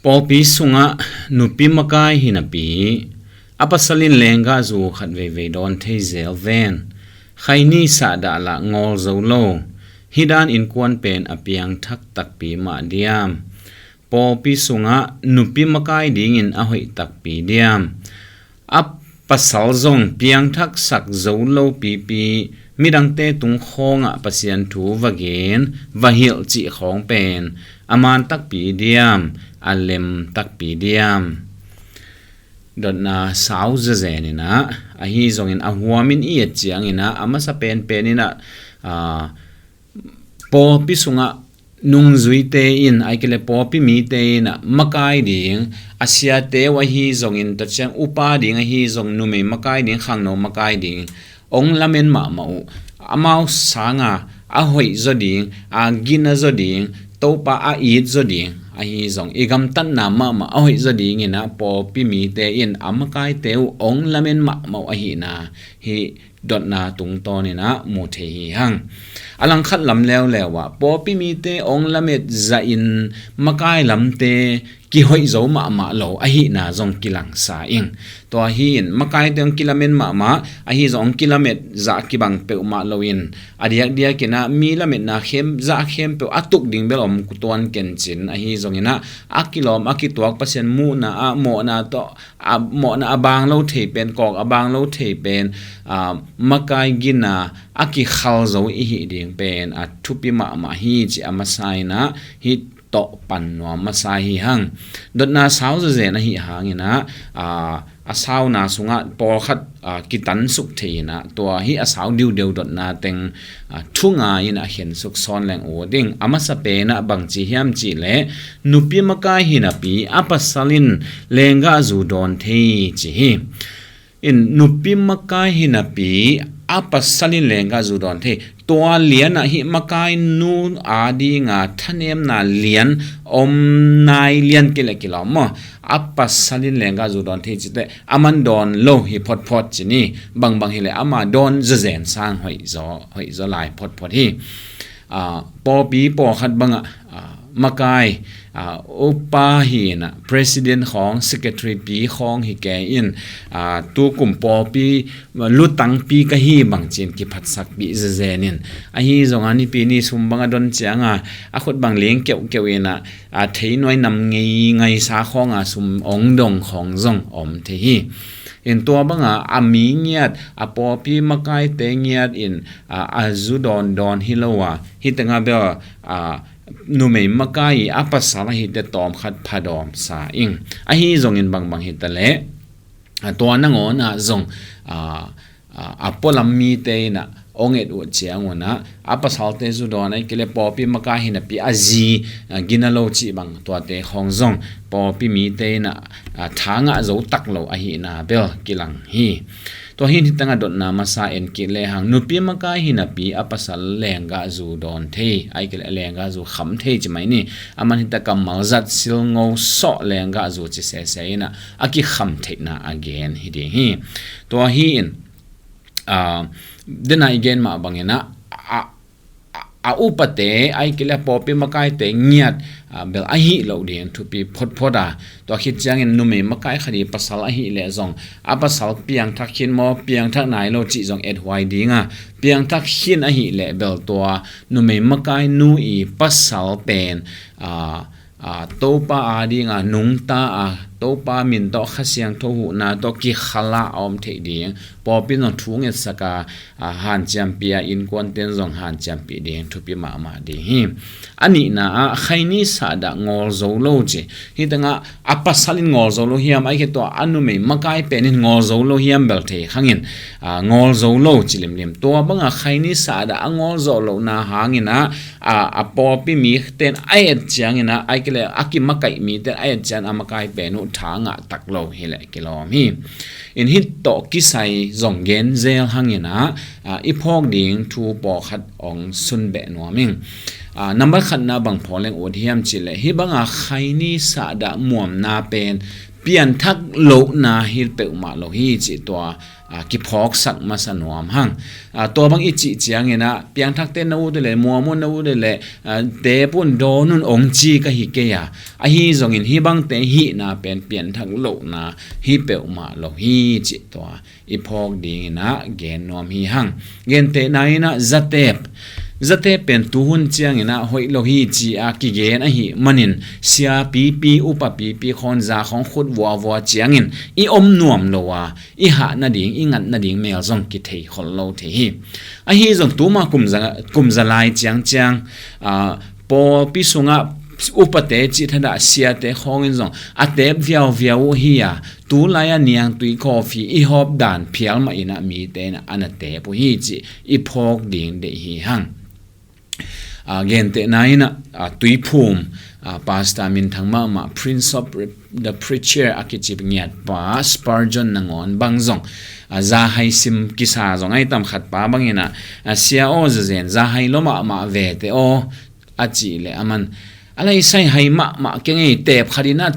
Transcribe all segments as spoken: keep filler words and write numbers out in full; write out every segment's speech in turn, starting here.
Pawlpi sungah nupi makai hi napi a pasal in lenggahzu khat veivei dawn thei zel ven. Khaini sahdah lah ngawl zo lo. Hih dan innkuan pen a piangthak takpi mah diam? Pawlpi sungah nupi makai dingin a hoih takpi diam? A pasal zong piangthaksak zo lo pipi, midangte tung khawngah Pasian thu va gen, va hilh cih khawng pen a man takpi diam, a lem takpi diam? Dotna sau zezen inah, ahi zongin a huamin i et ciang inah, a masa penpen inah, a, pawlpi sungah nungzuite in, ahih kei leh pawlpi mite in ah makai ding, a siate uh ahi zongin, tua ciang upa ding ahi zong, numei makai ding, khangno makai ding, ong lamen mahmah uh. Amau sanga a hoih zaw ding, a gina zaw ding, Topa a it zaw ding ahi zong, i gamtatna mahmah a hoih zaw ding inah pawlpi mite in a makaite uh ong lamen mahmah uh ahihna hih dotna tungtawn inah mu thei hi hang. A langkhat lam leuleu ah pawlpi mite ong lamet zahin makai lamte kihoih zo mahmah lo ahihna zong kilangsa ing. Tua hi in makaite ong kilamen mahmah, ahi zong ong kilamet zah kibang peuhmah lo in, a diakdiak inah mi lametna khem, zah khempeuh a tuk ding bel om kutuan kencin, ahi zong inah a kilawm, a kituak, Pasian muhna ah mawhna tawh a mawhna a bang lo thei pen, kawk a bang lo thei pen, a, makai gina a kikhal zo i hih ding pen a thupi mahmah hi, ci a masa inah hih tawh pan nuam masa hi hang. Dotna sau zezen ahi hang inah, a, a sauna sungah pawlkhat, a, kitansuk thei inah, tua hih a sau diudeu dotna teng, a, thunga in a khensuk sawn leng uh ding. A masa penah bangci hiam cih leh, nupi makai hi napi a pasal in lenggahzu dawn thei, ci hi. In nupi makai hi napi a pasal in lenggahzu dawn thei. Tua lianah hih makai nu a dinga thanemna lian om nai, lian kei leh kilawm maw? A pasal in lenggahzu dawn thei cih teh a man dawn lo hi photphot ci ni. Bangbang hi leh ama dawn zezen sang hoih zaw, hoih zaw lai photphot hi. A, pawlpi pawlkhat bangah, a, makai, a, upa hi inah, president khawng, secretary pi khawng hi kei in, a, tukum pawlpi lutangpi ka hi bangci in kiphatsakpih zezen in. Ahi zong a nipi ni sum bang a don ciang a, a khut bang ling keuhkeuh inah, a, theinuai nam ngei ngaisa khawng a sum ong dong khawng zong om thei hi. In tua banga a mi ngiat, a pawlpi makaite ngiat in, a, a zu dawndawn hi lo a, hih tengah bel, a, numei makai i a pasal ahi teh tawmkhat phadawmsa ing. Ahi zongin bangbang hi ta leh, a, tua nangawn ah zong, a, a, a pualam mite inah ong et uh ciang unah, a pasalte zu dawn, ahih kei leh pawlpi makai hi napi a zi, a, gina lo cih bang, tuate khawng zong pawlpi mite inah, a, tha ngah zo tak lo ahihna bel kilang hi. Tua hi in hih tengah dotna masa en kik lehang, nupi makai hi napi a pasal lenggahzu dawn thei, ahih kei leh lenggahzu kham thei ci mai ni. A man hih tengah kammal zat, silngo, sawh, lenggahzu ci sese inah a kikham theihna a gen hi ding hi. Tua hi in, a, dena i gen mah bang inah, a, a, a upate, ahih kei leh a pawlpi makaite ngiat, a, bel ahi loh ding thupi photphot a. Tua khit ciangin numei makai khat i pasal ahih leh zong, a pasal piangthak khin maw, piangthak nai lo cih zong ethuai ding a, piangthak khin ahih leh bel tua numei makai nu i pasal pen, a, a, Topa a dinga nungta a, Topa min tawh, Kha Siangtho huhna tawh kikhal a a om theih ding, pawlpi in zong thu ngetsak a, a, hanciampih a, innkuante in zong hanciampih ding thupi mahmah ding hi. A nihna ah, khaini sahdah ngawl zo lo ci. Hih tengah a pasal in ngawl zo lo hiam, ahih kei leh tua a numei makai pen in ngawl zo lo hiam bel thei khang in, a, ngawl zo lo ci limlim. Tua banga khaini sahdah a ngawl zawh lohna hang inah, a, a pawlpi mite in a et ciang inah, ahih kei leh a kimakaih mite in a et ciang a makai pen uh tha ngah tak lo hi leh kilawm hi. In hih tawh kisai zong gen zel hang inah, a, i phawk ding thu pawlkhat ong sunbeh nuam ing. A, nambat khatna bang phaw leng ut hiam cih leh, hih banga khaini sahdah muamna pen pianthak lohna hi peuhmah lo hi cih tua, a, kiphawksak masa nuam hang. A, tua bang i cih ciangin ah, piangthakte na ut leh, muam un na ut leh, a, teep un, dawn un ong ci ka hi kei a. Ahi zongin hih bangte hihna pen pianthak lohna hi peuhmah lo hi cih tua i phawk dingin ah gen nuam hi hang. Gentehna in ah zateep, zateep pen tuhun ciangin ah hoih lo hi ci-a kigen ahih manin, siapipi, upapipi khawng za khawng khut vuavua ciangin i om nuam lo a, i hah nading, i ngat nading mel zong kithei khol lo thei hi. Ahi zong tuma kum za, kum za lai ciangciang, a, pawlpi sungah upate cih thadah siate khawngin zong a teep viauviau uh hi a, tu lai-a niangtui coffee i hawp dan phial mah in ah mite in ah a na teep uh hi cih i phawk ding deih hi hang. A, gentehna in ah, a, Tuiphum, a, pastor minthang mahmah, Prince of the Preacher a kici ngiatpa Spurgeon nangawn bang zong, a, zahai sim kisa zong ai tam khat pa bangin ah, a, sia aw, zazen zahai lua mahmah ve teh aw, a cih leh aman, a lai sai hai mahmah keng ei, teep khat in ah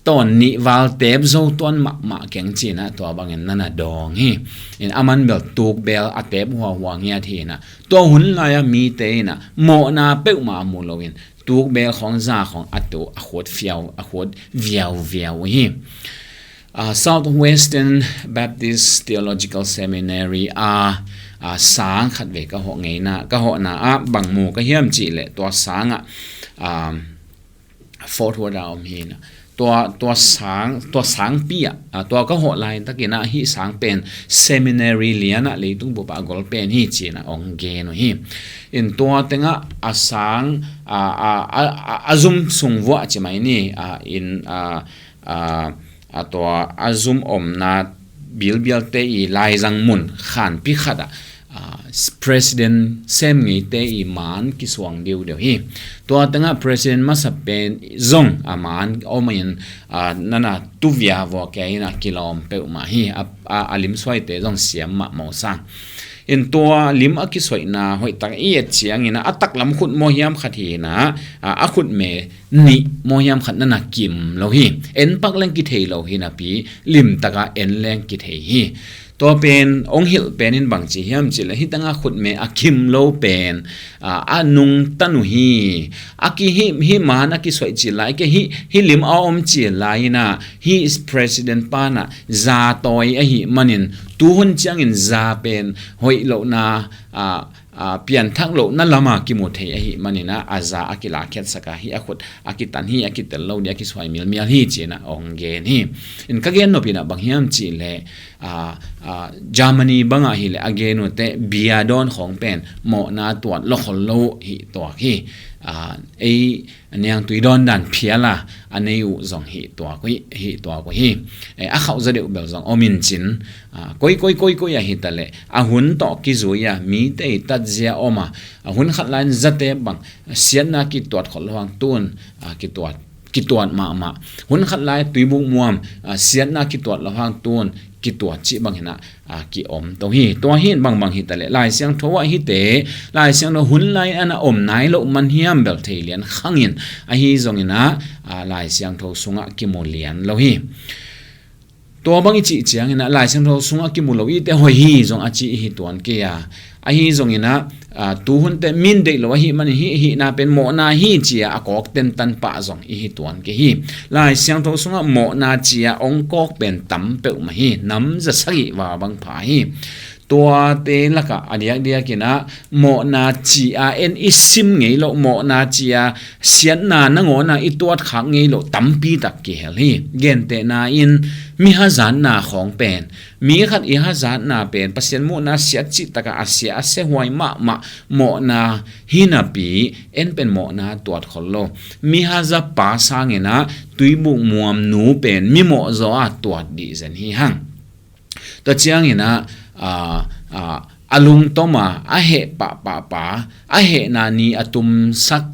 tawn nih val teep zo tuan mahmah keng ci-in ah tua bangin na na dawng hi. In aman bel tukbel a teep huahua ngiat hi in ah, tua hun lai-a mite in ah mawhna peuhmah a mu loin tukbel khawng za khawng a tu, a khut fiau, a khut viauviau uh hi. A, Southwestern Baptist Theological Seminary a, a, sang khat vei ka hawh ngeina, ka hawhna ah bang mu ka hiam cih leh, tua sangah, um, Fort Worth a om hi in ah, tua, tua sang, tua sangpi ah, a, tua ka hawh laitakin ah hih sang pen seminary lian ah leitung bup ah a gol pen hi ci-in ah ong gen uh hi. In tua tengah a sang, a, a, a, a, a zum sung vuah ci mai ni, a, in, a, a, a tua a zum omna bilbialte i laizang mun khanpi khat ah, a, president sem ngeite i maan kisuang diudeu hi. Tua tengah president masa pen zong a maan om in, a, na na tu viauviau kei in ah kilawm peuhmah hi. A, a, a limsuaite zong siam mahmah uh sang. In tua lim a kisoihna hoihtak i et ciangin ah, a taklam khut maw hiam khat hi in ah, a, a khutme nih maw hiam khat na na kim lo hi. En pak leng kithei lo hi napi, limtak a en leng kithei hi. Tua pen ong hilh pen in bang ci hiam cih leh, hih tengah khutme a kim lo pen, a, a nungta uh hi. A ki hih, hih maan a kisoih cil lai, kei hih, hih lim a om cil lai in ah, hih president pa in ah za tawi ahih manin, tuhun ciangin za pen hoih lohna, a, a, pianthak lohna lam a kimu thei ahih manin ah, a za a kilakhiatsak a, hih a khut a kitan hi, a kitel lo ding, a kisuai milmial hi ci-in ah ong gen hi. In ka gen nop in ah bang hiam cih leh, a, a, Germany bang ah hi leh a gen uh teh bia dawn khawng pen mawhna tuat lua khol lo uh hi tuak hi. A, ei niangtui dawn dan phial a, a nei uh zong hi tuak uh hi, hi tuak uh hi. E, a khauh zaw deuh bel zong om in cin, a, koi, koi, koi, koi a hi ta leh, a hun tawh kizui a, mite i tatzia om a, a hun khat lai-in zateep bang, siatna kituat khol lo hang tun, a, kituat, kituat mahmah. Hun khat lai Tuibuk muam, a, siatna kituat lo hang tun, kituat cih bang hi in ah, a, ki-om to hi. Tua hi in bangbang hi ta leh, Lai Siangtho ah hihte, Lai Siangtho hun lai-in a na om nai loh man hiam bel thei lian khang in, ahi zongin ah, a, Lai Siangtho sungah kimu lian lo hi. Tua bang i cih ciangin ah, Lai Siangtho sungah kimu lo i te hoih hi zong a ci i hi tuan kei a. Ahi zongin ah, a, tuhun teh min deih lo ahih manin hih, hihna pen mawhna hi ci-a a kawk tentan pah zong i hi tuan kei hi. Lai Siangtho sungah mawhna ci-a ong kawk pen tam peuhmah hi, nam za sagih val bang pha hi. Tuate lakah a diakdiakin ah mawhna ci-a en i sim ngei loh, mawhna ci-a siatna nangawn a i tuat khak ngei loh tampi tak kihel hi. Gentehna in, mi hazatna khawng pen, mi khat i hazatna pen, Pasian muhna siat cih takah a sia, a siahuai mahmah mawhna hi napi, en pen mawhna tuat khol lo. Mi haza pa sangin ah Tuibuk muam nu pen mi mawh zaw a tuat dih zen hi hang. Tua ciangin ah, a, a, a lungtom a, a heh pahpah pa, a hehna ni a tumsak,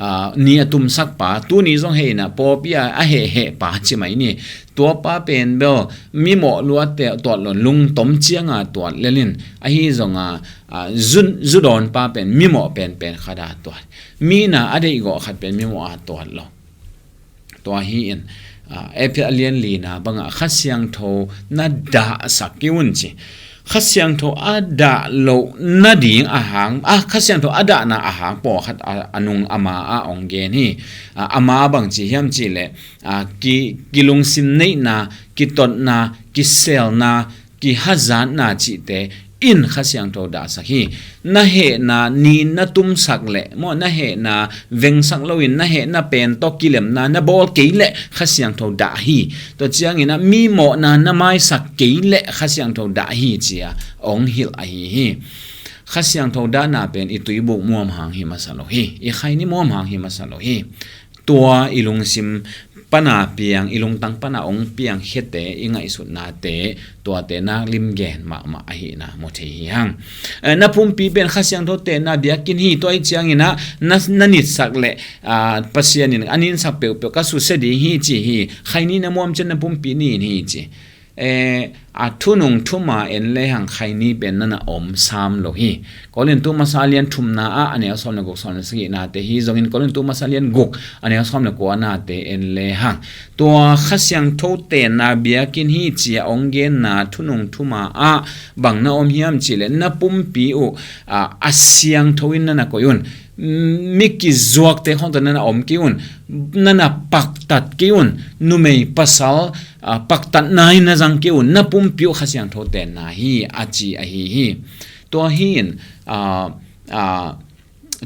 a, ni a tumsak pa, tuni zong heh in ah pawlpi a, a heh heh pa ci mai ni. Tua pa pen bel mi mawh lua teh tuat lo, lungtom ciang a tuat lel in, ahi zong a, a, zu, zu dawn pa pen mi mawh penpen khat a tuat. Mi na a deihgawh khat pen mi mawh a tuat lo. Tua hi in, Efesa a lian lina bangah Kha Siangtho na dahsak kei un ci. Kha Siangtho a dah loh nading a hang, a Kha Siangtho a dahna a hang pawlkhat a, a nung ama a ong gen hi. Ama bang ci hiam cihleh, kilungsim neihna, kitotna, kiselna, kihazatna cihte in Kha Siangtho dahsak hi. Na hehna ni na tumsak leh maw, na hehna vengsak loin na hehna pen tawh kilemna na bawl kei leh Kha Siangtho dah hi. Tua cianginah mi mawhna na maisak kei leh Kha Siangtho dah hi cia ong hilh ahi hi. Kha Siangtho dahna pen i tuibuk muam hang hi masa lo hi. I khaini muam hang hi masa lo hi. Tua i lungsim pana piang, i lungtang pana ong piang khiate, i ngaihsutnate, tuate nak lim gen mahmah ahihna mu thei hi hang. Na pumpi pen Kha Siangtho tenna biakinn hi. Tua i cianginah na, na nitsak leh Pasian in a ninsak peuhpeuh ka susia ding hi ci hi. Khaini na muam ciang na pumpi ni in hi ci. A thunung thuma en lehang khaini pen nana om sam lo hi. Korintu masa lian thumna ah a neu sawm le guk, sawm le sagihnate hi zongin Korintu masa lian guk a neu sawm le kuanate en lehang tua Kha Siangtho tenna biakinn hi cia ong genna thunung thuma ah bang na om hiam cihleh na pumpi uh a siangtho in nana koih un. Mi kizuakte khawngta nana om kei un. Nana paktat kei un. Numei pasal paktatna in na zang kei un. Na pumpi uh Kha Siangtho tenna hi a ci ahi hi. Tua hi in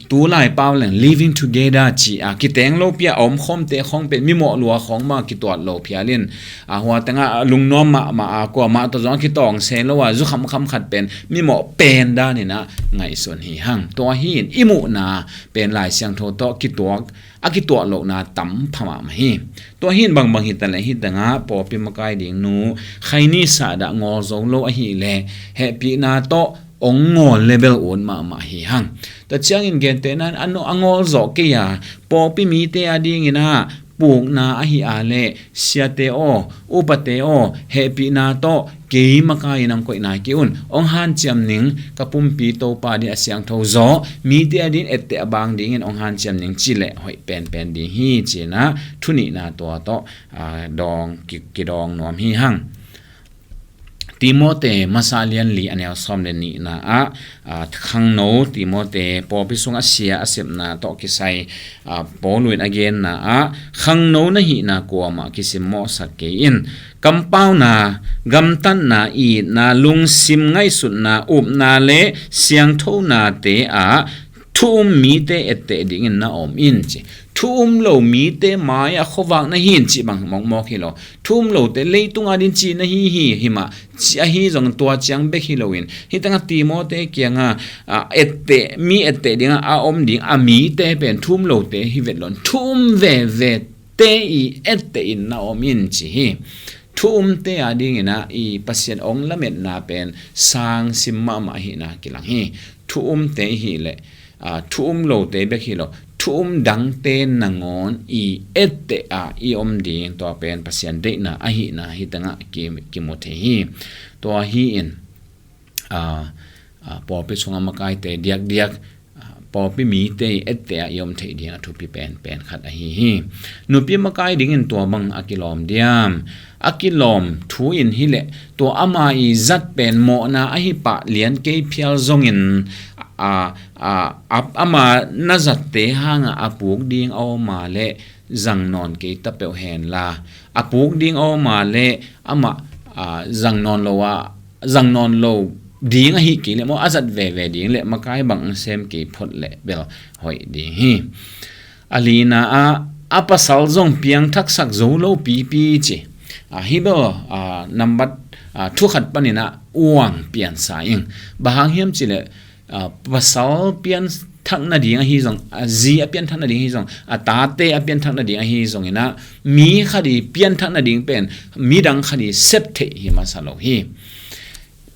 tulai pau leng living together ci a kiteng lopi a a omkhawmte khawng pen mimawh lua khawng ma kituat lo phialin a hua tengah lungnuam mahmah a kuamah tawh zong a kitawng se lo a zukhamkham khat pen mimawh pen daninah ngaihsun hi hang. Tua hi in i muhna pen Lai Siangtho tawh kituak a kituah lohna tam pha mahmah hi. Tua hi in bangbang hitaleh hitengah pawlpi makai ding nu khaini sahdah ngawl zo lo ahileh hehpihna tawh ong ngawl le bel ut mahmah hi hang. Tua ciangin gentehna in a ngawl zawh kei a pawlpi mite a dinginah pukna ahi a leh siate aw, upate aw, hehpihna tawh kei makai in ang koih nai kei un. Ong hanciam ning, ka pumpi Topa ding a siangtho zaw mite a ding etteh a bang dingin ong hanciam ning cileh hoih penpen ding hi cinah thunihna tua tawh dawng kidawng nuam hi hang. Timote masa lian li a neu sawm le nihna ah khangno Timote pawlpi sungah sia a sepna tawh kisai Paulu in a genna ah khangno na hihna kuamah kisimmawhsak kei in. Kampauna, gamtatna, itna, lungsim ngaihsutna, upna le siangthonate ah thu um mite etteh dingin na om in ci. Thu um lo mite mai-ah khuavak na hi in cih bang mawkmawk hi lo. Thu um lote leitung adin ci na hi hi himah ci ahi zong tua ciang bek hi loin hitengah Timote kiangah etteh, mi etteh dingah a om ding a mite pen thu um lote hi vet lon thu um veve te i etteh in na om in ci hi. Thu umte a dinginah i Pasian ong lametna pen sangsim mahmah ahihna kilang hi. Thu umte i hileh thu um lote bek hi lo thu um dangte nangawn i etteh a i om ding tua pen Pasian deihna ahihna hitengah kimu thei hi. Tua hi in pawlpi sungah makaite diakdiak pawlpi mite i etteh a i om theih ding a thupi penpen khat ahi hi. Nupi makai dingin tua bang a kilawm diam? A kilawm thu in hileh tua ama i zat pen mawhna ahi pah lian kei phial zongin ama na zatte hangah a puk ding a om a leh zang nawn kei ta peuh henla a puk ding a om a leh amah zang nawn lo a zang nawn lo ding ahi kei leh maw a zat veve ding leh makai bang sem kei phot leh bel hoih ding hi. A lina ah a pasal zong piangthaksak zo lo pipi ci. Hi bel nambat thukhat paninah uang piansa ing. Bang hang hiam cileh pasal pianthak nading ahi zong, a zi a pianthak nading ahi zong, a tate a pianthak nading ahi zonginah mi khat i pianthak nading pen midang khat i sep theih hi masa lo hi.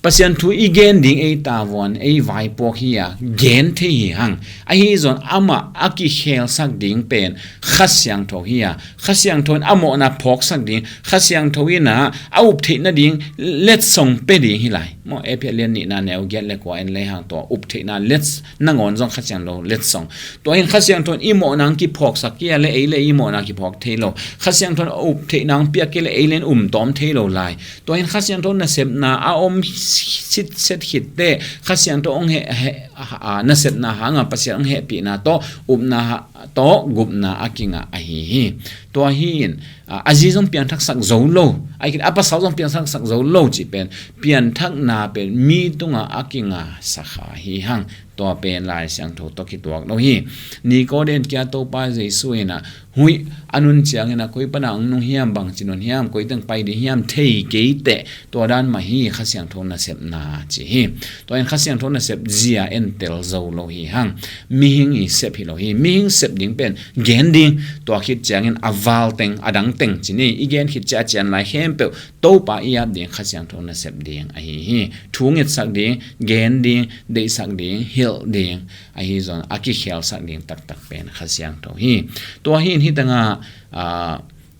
Pasian thu i gen ding ei tavuan, ei vaipuak hi a, gen thei hi hang. Ahi zong amah a kikhelsak ding pen Kha Siangtho hi a, Kha Siangtho in a mawhna phawksak ding, Kha Siangtho in a, a up theih nading letsong pe ding hi lai. Maw, Efesa lian nihna neu giat le kua en le hang tua up theihna lets nangawn zong Kha Siangtho letsong. Tua hin Kha Siangtho in i mawhna kiphawksak kei le ei le i mawhna kiphawk thei lo. Kha Siangtho in a up theihna piak kei le ei le um tawm thei lo lai. Tua hin Kha Siangtho nasepna a om sitset khitte Kha Siangtho hong he, he, a, a, nasepna hanga Pasian hong hehpihna tawh upna ha, tawh gupna a kingah ahi hi. Tua hi in, a, a zi zong piangthaksak zo lo, a, a pasal zong piangthaksak zo lo cih pen pianthakna pen mi tungah a kingasak hi hang. Tua pen Lai Siangtho tawh kituak lo hi. Nikodem kia Topa Jesu in a, huih a nun ciangin a, koi pana hong nung hiam, bangci nun hiam, koi teng pai ding hiam thei kei teh, tua dan mah hi Kha Siangtho nasepna ci hi. Tua in Kha Siangtho nasep zia entel zo lo hi hang. Mihing i sep hi lo hi. Mihing sep ding pen gen ding, tua khit ciangin a val teng, a dang teng ci ni, i gen khit ciang a cian lai khempeuh Topa i ap ding Kha Siangtho nasep ding ahi hi. Thu ngetsak ding, gen ding, deihsak ding, hilh ding, ahi zong a kikhelsak ding taktak pen Kha Siangtho hi. Tua hi in hi tangah, a,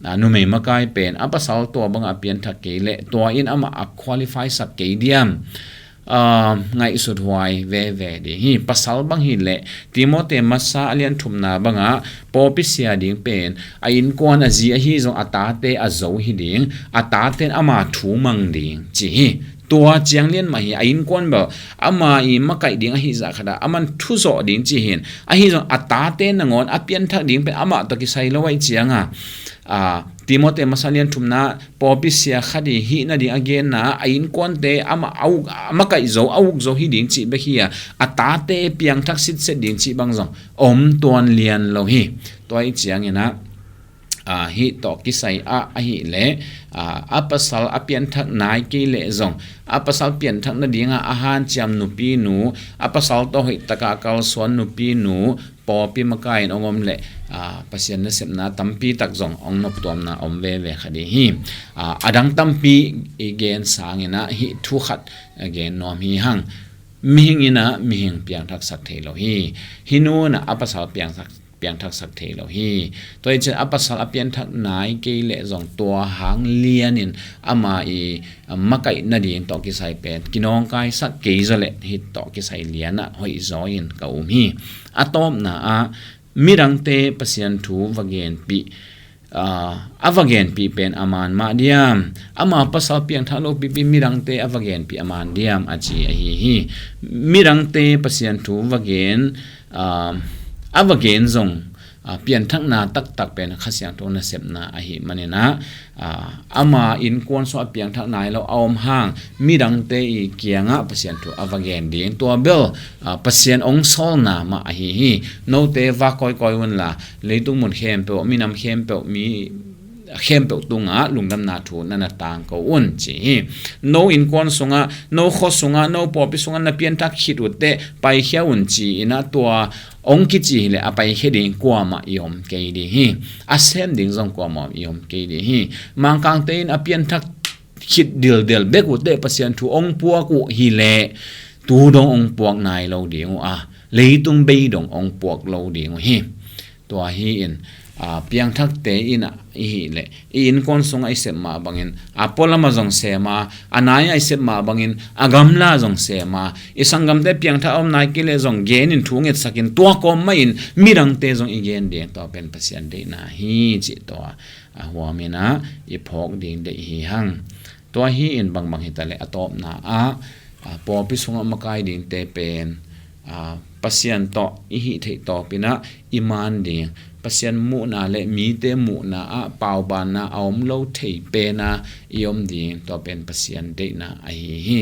a, numei makai pen a pasal tua bangah a pianthak kei leh tua in amah a qualify sak kei diam? A, ngaihsut huai veve ding hi. Pasal bang hi leh Timothy masa a lian thumna bangah pawpi sia ding pen a innkuan a zi ahi zong a tate a zo hi ding, a tate in ama thu mang ding ci hi. Tua ciang lian mah hi, a innkuan bel ama i makaih ding ahi zah khat ah aman thu zawh ding ci hin, ahi zong a tate nangawn a pianthak ding pen amah tawh kisai lo ahi cianga, a, Timothy masa lian thumna pawpi sia khat i hih nading a genna a innkuante amah a uk, a makaih zo, a uk zo hi ding cih bek hi a, a tate piangthak sitset ding cih bang zong om tuan lian lo hi. Tua ahi ciangin a, a, hih tawh kisai ah ahih leh, a, a pasal a pianthak nai kei leh zong a pasal pianthak nadingah a hanciam nupinu, a pasal tawh hoih takah a kalsuan nupinu, pawpi makai in hong om leh, a, Pasian nasepna tampi tak zong hong noptuamna om veve kha ding hi. A, a dang tampi i gen sangin a hih thu khat a gen nuam hi hang. Mihing in a mihing piangthaksak thei lo hi. Hih nu in a a pasal piangthak, piangthaksak thei lo hi. Tua hi ciang a pasal a pianthak nai kei leh zong tua hang lianin ama i, a, makaih nading tawh kisai pen kinawngkaisak kei zaw leh hih tawh kisai lianah hoih zaw in ka um hi. A tawpna ah midangte Pasian thu va genpih, a, a va genpih pen a man mah diam? Ama pasal piangthak lo pipi midangte a va genpih a man diam a ci ahi hi. Midangte Pasian thu va gen, a, a va gen zong, a, pianthakna taktak pen Kha Siangtho nasepna ahi manin a, a, ama innkuan sung a piangthak nai lo a om hang midangte i kiangah Pasian thu a va gen ding. Tua bel, a, Pasian hong sawlna mah ahi hi. Note va kawikawi unla leitung mun khempeuh, minam khempeuh, mi khempeuh tungah lungdamna thu na na tangko un ci hi. No innkuan sungah, no khua sungah, no pawlpi sungah na pianthak khit uhteh paikhia un ci-in a tua hong kici hileh a paikhia ding kuamah i om kei ding hi. A sem ding zong kuamah i om kei ding hi. Mangkangte in a pianthak khit dildel bek uhteh Pasian thu hong puak uh hileh tu dong hong puak nai lo ding uh a, leitung bei dong hong puak lo ding uh hi. Tua hi-in, a, piangthakte in a i hih leh i innkuan sungah i sep mah bangin a pualamah zong sem a, a nai-ah i sep mah bangin a gamla zong sem a, i sanggamte piangthak a om nai kei leh zong genin thu ngetsakin tua kawm mahin midangte zong i gen ding, tua pen Pasian deihna hi cih tua a huamin a i phawk ding deih hi hang. Tua hi-in bangbang hitaleh a tawpna ah, a, pawlpi sungah makai dingte pen, a, Pasian tawh i hih theih tawpin a i man ding, Pasian muhna le mite muhna ah paubanna a om lo thei pena i om ding, tua pen Pasian deihna ahi hi.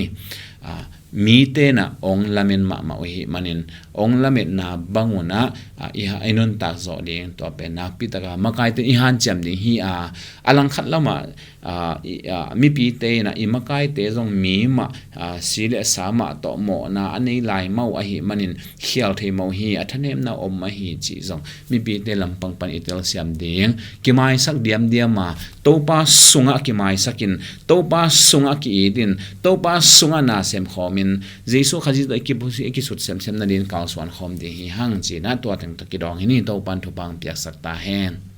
A, mite na hong lamen mahmah uh hi manin hong lametna bangun a, a, i ha, i nuntak zawh ding, tua pen nakpitaka makaite i hanciam ding hi a, a langkhat lamah aa, i, aa, mipite in ah i makaite zong mi mah, aa, si le sa mah tawh mawhna a nei lai mah uh ahih manin khial thei mah uh hi, a thanemna om ahi cih zong mipite lampang pan i telsiam ding. Kimaisak diamdiam a, Topa sungah kimaisakin, Topa sungah ki-itin, Topa sungah na semkhawmin, Jesuh Khazih tawh i ki-, i kisut semsem nadingin kalsuan khawm ding hi hang ci-in ah tua teng tawh kidawng hi ni. Topa'n thupha hong piaksak ta hen.